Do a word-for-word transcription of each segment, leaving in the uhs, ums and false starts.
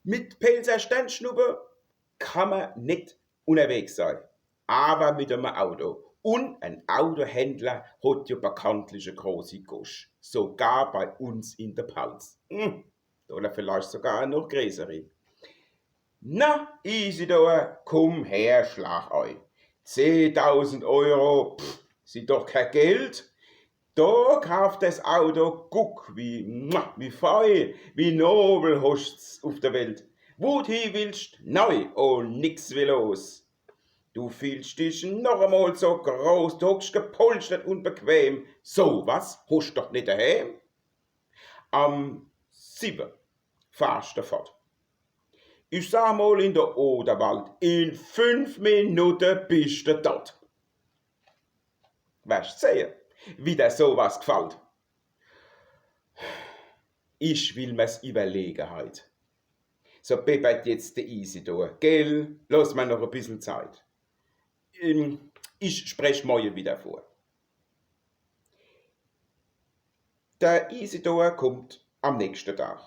Mit Pälzer Sternschnuppe kann mer net unnerwegs sei, awwer mit em Auto. Un en Autohändler hot jo bekanntlich e großi Gosch, sogar bei uns in de Palz. Hm, oder vielleicht sogar noch greßeri. Na, Isidor, kumm her, schlag ei. Zehntausend Euro, pff, sin doch kee Geld. Do kaaf des Auto, guck, wie, mua, wie fei, wie nobel hoscht's uf de Welt. Wu d' hi willscht, nei, un nix wie los. Du fielscht dich noch emol so groß, du hockscht gepolschtert un bequem. So was hoscht doch net dehäm. Am siwwe fahrscht de fort. Ich sag mol in de Oderwald, in fünf Minutte bischt de dort. Werscht sehe, wie der so was gfallt. Ich will mer's iwwerlege heit. So bebbert jetzt de Isidor, gell? Loss mer noch e bissel Zeit. Ähm, ich sprech moie widder vor. Der Isidor kummt am nächschte Dag.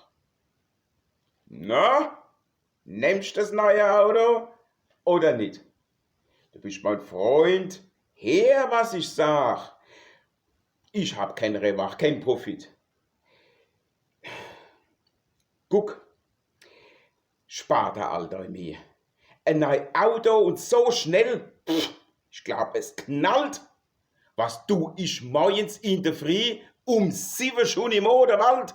Na, nemmscht des neie Auto oder nit? Du bischt mein Freund. Heer, was ich sag. Ich hab kee Rewach, kee Profit. Guck, spar der Alter mir e nei Auto un so schnell. Pff, ich glaab, es knallt. Was du ich morjens in de Frieh um siwwe schun im Oderwald?